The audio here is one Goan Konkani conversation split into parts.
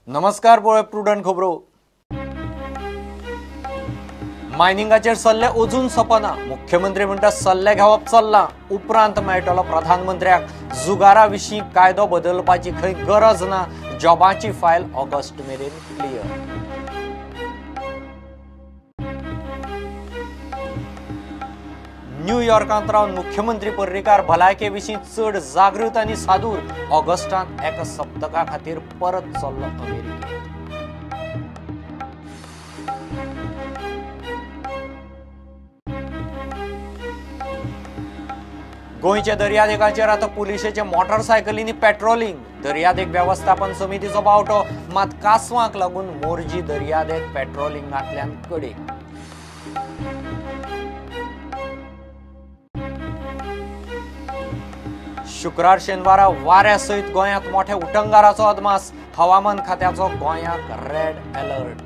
नमस्कार पळय प्रुडंट खबरो. मायनिंगाचेर सल्ले अजून सोंपना. मुख्यमंत्री म्हणटा सल्ले घेवप चल्ला, उपरांत मेळटलो प्रधानमंत्र्याक. जुगारा विशीं कायदो बदलपाची खंय गरज ना, जॉबाची फायल ऑगस्ट मेरेन क्लियर. न्यूयॉर्कांत रावन मुख्यमंत्री पर्रीकार भलायके विशीं चड जागृत आनी सादूर. ऑगस्टांत एका सप्तका खातीर परत चल्लो अमेरिकेंत. गोंयच्या दर्यादेगाचेर आतां पुलिशेचे मोटरसायकलींनी पेट्रोलिंग. दर्यादेग वेवस्थापन समितीचो बावटो मात कासवांक लागून मोरजी दर्यादेग पेट्रोलिंगांतल्यान कडेक. शुक्रार शेनवारा वाऱ्या सयत गोंयांत मोठ्या उटंगाराचो अदमास. हवामान खात्याचो गोंयांक रेड अलर्ट.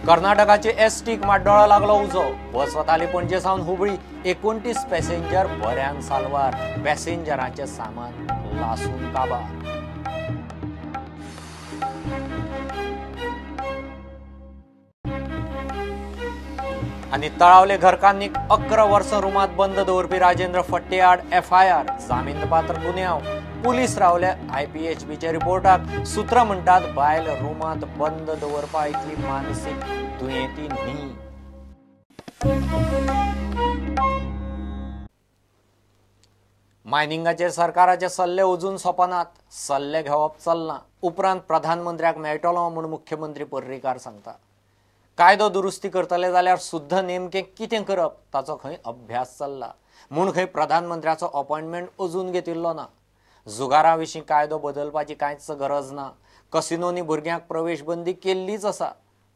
कर्नाटकाचे एसटीक माड्डोळा लागलो उजो. बस वताली पणजे सावन हुबळी. 29 पॅसेंजर बऱ्यान साल्वार. पॅसेंजरांचें सामान लासून काबार. आनी तळावले घरकान्नीक 11 वर्सां रुमांत बंद दवरपी राजेंद्र फट्टे आड एफआयआर. जामीनपात्र गुन्यांव. पुलीस रावले आयपीएचबीच्या रिपोर्टाक. सुत्रां म्हणटात बायल रुमांत बंद दवरपा इतली मानसीक दुयेंती न्ही. मायनिंगाचेर सरकाराचे सल्ले अजून सोंपनात, सल्ले घेवप चल्लां. उपरांत प्रधानमंत्र्याक मेळटलो म्हूण मुख्यमंत्री पर्रीकार सांगता. कायदो दुरुस्ती करतले जाल्यार सुद्दां नेमकें कितें करप ताचो खंय अभ्यास चल्ला म्हूण खंय प्रधानमंत्र्याचो अपॉयंटमेंट अजून घेतिल्लो ना. जुगारा विशीं कायदो बदलपाची कांयच गरज ना. कसिनोनी भुरग्यांक प्रवेश बंदी केल्लीच आसा.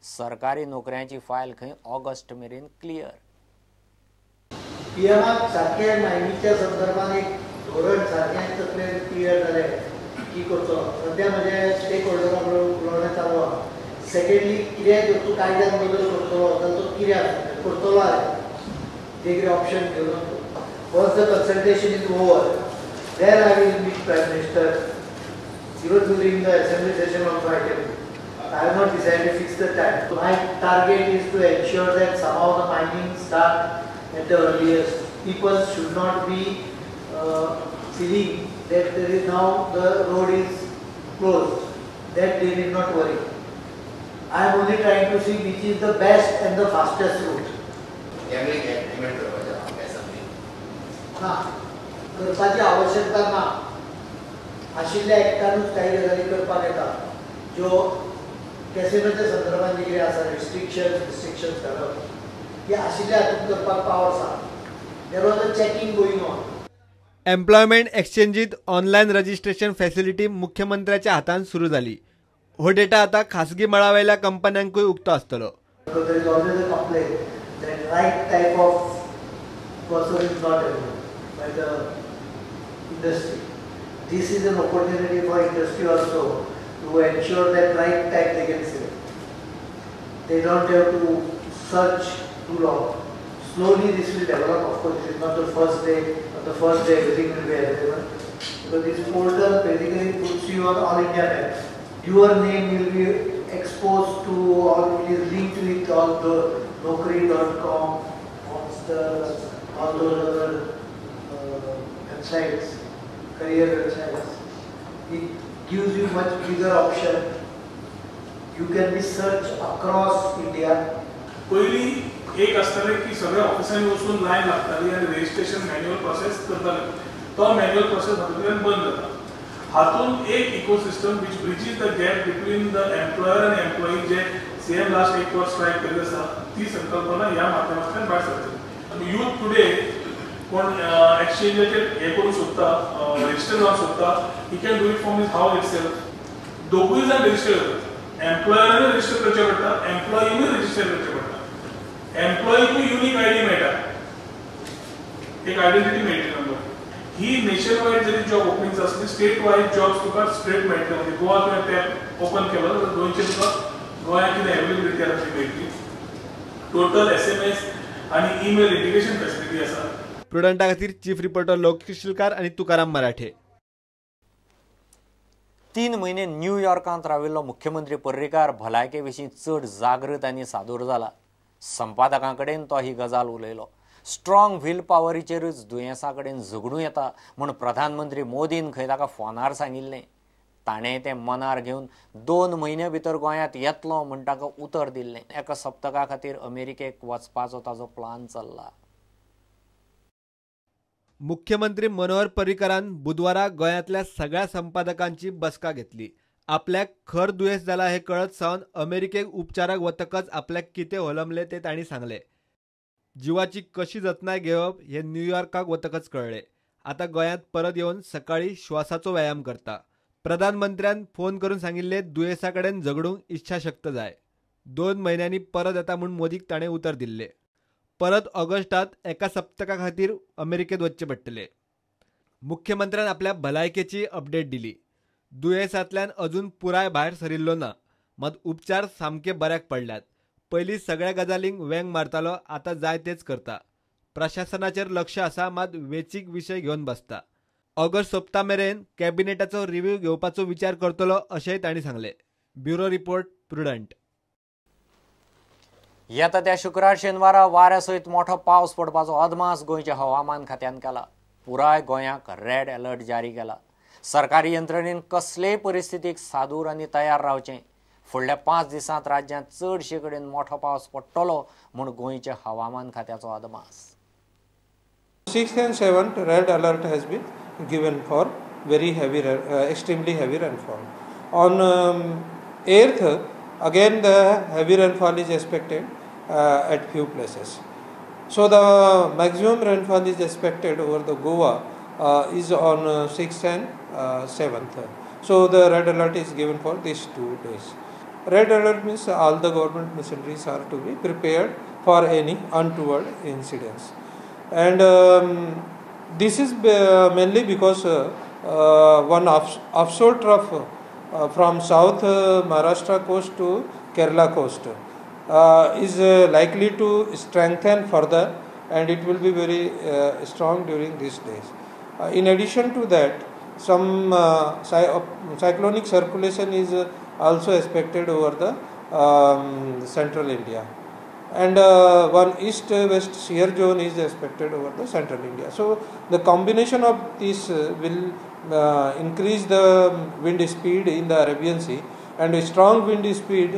सरकारी नोकऱ्यांची फायल खंय ऑगस्ट मेरेन क्लियर. पीएमाक सारकें मायनिंगच्या संदर्भात एक धोरण सारकें तकलेन क्लियर जालें की करचो. सद्या म्हजें स्टेक होल्डरा बरोबर उलोवणें चालू आसा. सेकेंडली कितें जर तूं कायद्यान बदल करतलो जाल्यार तो कितें आसा करतलो आसा जे कितें ऑप्शन घेवन. Once the consultation is over, then I will meet Prime Minister even during the assembly session also I can. I have not decided to fix the time. So my target is to ensure that somehow the mining start at the earliest. People should not be feeling that there is now the road is closed, that they need not worry. I am only trying to see which is the best and the fastest route. Gambling act amend करपाचें assembly ना करपाची आवश्यकता ना. आशिल्ल्या एक्टानूच काही गजाली करपाक येता ज्यो कॅसिनोच्या संदर्भात जे कितें आसा रिस्ट्रिक्शन्स घालप ती आशिल्ल्या हातूंत करपाक पावर आसा. There was a checking going on. Employment एक्सचेंजीत online registration facility मुख्यमंत्र्याच्या हातान सुरू जाली. हो डेटा आता खासगी मळावेल्या कंपन्यांकूय उक्तो आसतलो. There is always a complaint that right type of person is not available by the industry. This is an opportunity for industry also to ensure that right type they can select. They don't have to search too long. Slowly this will develop. Of course, this is not the first day. On the first day everything will be available. Because this portal basically puts you on all India maps. Your name will be exposed to all, it is linked with all the Naukri.com, Monster, all those other websites, career websites. It gives you much bigger option. You can be searched across India. पयली एक आसतालें की सगळ्या ऑफिसांनी वचून लायन लागताली आनी रजिस्ट्रेशन मॅन्युअल प्रोसेस करताले. तो मॅन्युअल प्रोसेस हातूंतल्यान बंद जाता. हातूंत एक ecosystem which bridges the gap between the employer आनी एम्प्लॉई जे सीएम लास्ट एक वर्स ट्राय करीत आसा ती संकल्पना ह्या माध्यमांतल्यान भायर सरतली. यूथ टुडे कोण एक्सचेंजाचेर हें करूंक सोदता, रजिस्टर जावंक सोदता, he can do it from his house itself. दोगूय जाण रजिस्टर जातात. एम्प्लॉयरानूय रजिस्टर करचें पडटा, एम्प्लॉईनूय रजिस्टर करचें पडटा. एम्प्लॉईकूय युनीक आयडी मेळटा, एक आयडेंटिटी मेळटली नंबर. ही नेशन वायड जरी जॉब ओपनिंग्स आसली, स्टेट वायज जॉब्स तुका स्ट्रेट मेळटले. म्हणजे गोवा तुवें टॅप ओपन केलो जाल्यार गोंयचे तुका गोंयांत कितें एवेलेबिलिटी आसा ती मेळटली. Total SMS आनी ईमेल इंटिग्रेशन फॅसिलिटी आसा. प्रुडंटा खातीर चीफ रिपोर्टर लोकेश शिलकार आनी तुकाराम मराठे. 3 म्हयने न्यूयॉर्कांत राविल्लो मुख्यमंत्री पर्रीकार भलायके विशीं चड जागृत आनी सादूर जाला. संपादकां कडेन तो ही गजाल उलयलो. स्ट्रॉंग व्हील पावरीचेरूच दुयेंसा कडेन झगडूं येता म्हूण प्रधानमंत्री मोदीन खंय ताका फोनार सांगिल्लें. ताणें तें मनार घेवन 2 म्हयने भितर गोंयांत येतलो म्हूण ताका उतर दिल्लें. एका सप्तका खातीर अमेरिकेक वचपाचो ताजो प्लान चल्ला. मुख्यमंत्री मनोहर पर्रीकरान बुधवारा गोंयांतल्या सगळ्या संपादकांची बसका घेतली. आपल्याक खर दुयेंस जाला हे कळत सावन अमेरिकेक उपचाराक वतकच आपल्याक कितें होलमलें तें तांणी सांगलें. जिवाची कशी जतनाय घेवप हे न्यूयॉर्काक वतकच कळ्ळें. आतां गोंयांत परत येवन सकाळीं श्वासाचो व्यायाम करता. प्रधानमंत्र्यान फोन करून सांगिल्लें दुयेंसा कडेन झगडूंक इच्छाशक्त जाय. 2 म्हयन्यांनी परत येता म्हूण मोदीक ताणें उतर दिल्लें. परत ऑगस्टात एका सप्तका खातीर अमेरिकेत वचचें पडटलें. मुख्यमंत्र्यान आपल्या भलायकेची अपडेट दिली. दुयेंसांतल्यान अजून पुराय भायर सरिल्लो ना, मात उपचार सामके बऱ्याक पडल्यात. पयलीं सगळ्या गजालींक वेंग मारतालो, आतां जाय तेच करता. प्रशासनाचेर लक्ष आसा, मात वेंचीक विशय घेवन बसता. ऑगस्ट सोंपता मेरेन कॅबिनेटाचो रिव्ह्यू घेवपाचो विचार करतलो अशेंय तांणी सांगलें. Bureau report, Prudent. येता त्या शुक्रार शेनवारा वाऱ्या सयत मोठो पावस पडपाचो अदमास गोंयच्या हवामान खात्यान केला. पुराय गोंयाक रेड अलर्ट जारी केला. सरकारी यंत्रणेन कसलेय परिस्थितीक सादूर आनी तयार रावचें. फुडल्या 5 दिसांत राज्यांत चडशे कडेन मोठो पावस पडटलो म्हूण गोंयच्या हवामान खात्याचो अदमास. 6th and 7th red alert has been given for very heavy, extremely heavy rainfall. On 8th, again the heavy rainfall is expected at few places. So the maximum rainfall is expected over the Goa is on 6th and 7th. So the red alert is given for these 2 days. Red alert means all the government machineries are to be prepared for any untoward incidents. And this is mainly because one offshore trough from south Maharashtra coast to Kerala coast is likely to strengthen further, and it will be very strong during these days. In addition to that, some cyclonic circulation is also expected over the central India, and one east-west shear zone is expected over the central India. So the combination of this will increase the wind speed in the Arabian Sea, and a strong wind speed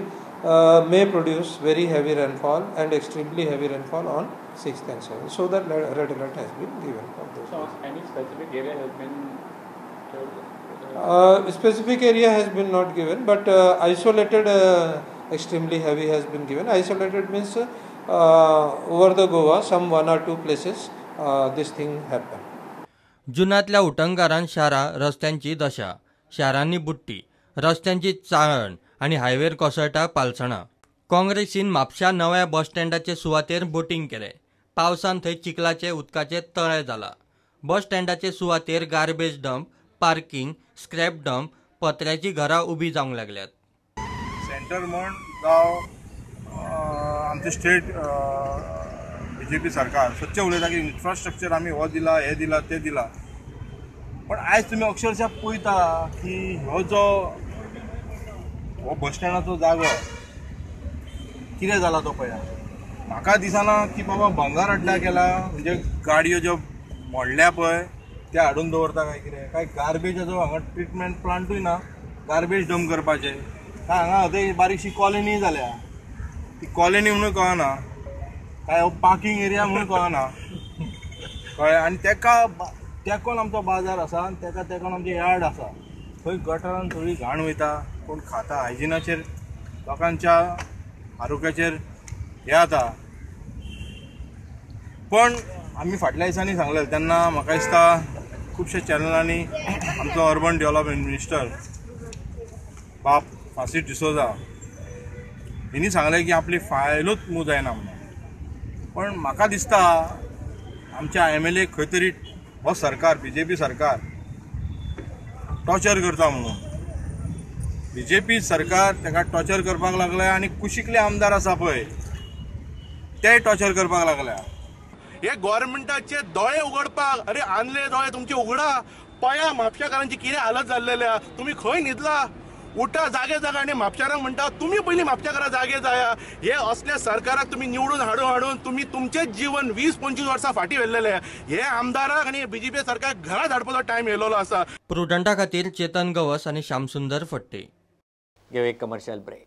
may produce very heavy rainfall and extremely heavy rainfall on 6th and 7th. So that red alert has been given for those. So any specific area has been specific area has been not given, but isolated extremely heavy has been given. Isolated means over the Goa, some 1 or 2 places this thing happened. जुनांतल्या उटंगारान शारां रस्त्यांची दशा, शारांनी बुट्टी, रस्त्यांची चाळण आनी हायवेर कोसळटा पालसणां. काँग्रेसीन म्हापश्या नव्या बस स्टँडाचे सुवातेर बोटींग केलें. पावसान थंय चिखलाचे उदकाचे तळें जाला. बस स्टँडाचे सुवातेर garbage dump, parking, scrap dump, पत्र्याची घरां उबी जावंक लागल्यात. सेंटर म्हण जावं आमचे स्टेट बीजेपी सरकार सच्चें उलयता की इन्फ्रास्ट्रक्चर आमी हो दिला, हे दिला, ते दिला, पण आयज तुमी अक्षरशः पळयता की हो जो हो बस स्टँडाचो जागो कितें जाला तो पळया. म्हाका दिसना की बाबा भंगार हाडल्या केला, म्हणजे गाडयो ज्यो मोडल्या पळय ते हाडून दवरता काय कितें, काय गार्बेजाचो हांगा ट्रिटमेंट प्लांटूय ना, गार्बेज डंप करपाचें काय हांगा थंय बारीकशी कॉलनी जाल्या, ती कॉलनी म्हणून कळना, काय हो पार्किंग एरिया म्हणून कळना, कळ्ळें. आनी तेका तेकोन आमचो बाजार आसा आनी तेका तेकोन आमचें यार्ड आसा, थंय गटरान सगळी घाण वयता, कोण खाता, हायजिनाचेर लोकांच्या आरोग्याचेर हें जाता. पण आमी फाटल्या दिसांनी सांगलें तेन्ना म्हाका दिसता खुबश्या चॅनलांनी आमचो अर्बन डेव्हलपमेंट मिनिस्टर बाब फ्रांसीस डिसोजा हेणी सांगलें की आपली फायलूच मूव जायना म्हणून. पण म्हाका दिसता आमच्या एम एल ए खंय तरी हो सरकार बीजेपी सरकार टॉर्चर करता म्हणून. बीजेपी सरकार ताका टॉर्चर करपाक लागले आनी कुशिकले आमदार आसा पळय ते टॉर्चर करपाक लागल्या. हे गव्हर्मेंटाचे दोळे उगडपाक, अरे आनले दोळे तुमचे उगडा, पळया म्हापशेकारांची कितें हालत जाल्लेल्या, तुमी खंय न्हिदला, उठा जागे जागा. आनी म्हापशेकारांक म्हणटा तुमी पयलीं म्हापशेकारां जागे जाया. हे असल्या सरकाराक तुमी निवडून हाडून हाडून तुमी तुमचेच जीवन 20-25 वर्सां फाटीं व्हेल्लेले. हे आमदाराक आनी बीजेपी सरकार घरा धाडपाचो टायम येयलेलो आसा. प्रुडंटा खातीर चेतन गवस आनी श्यामसुंदर फट्टे. घेवया एक कमर्शियल ब्रेक.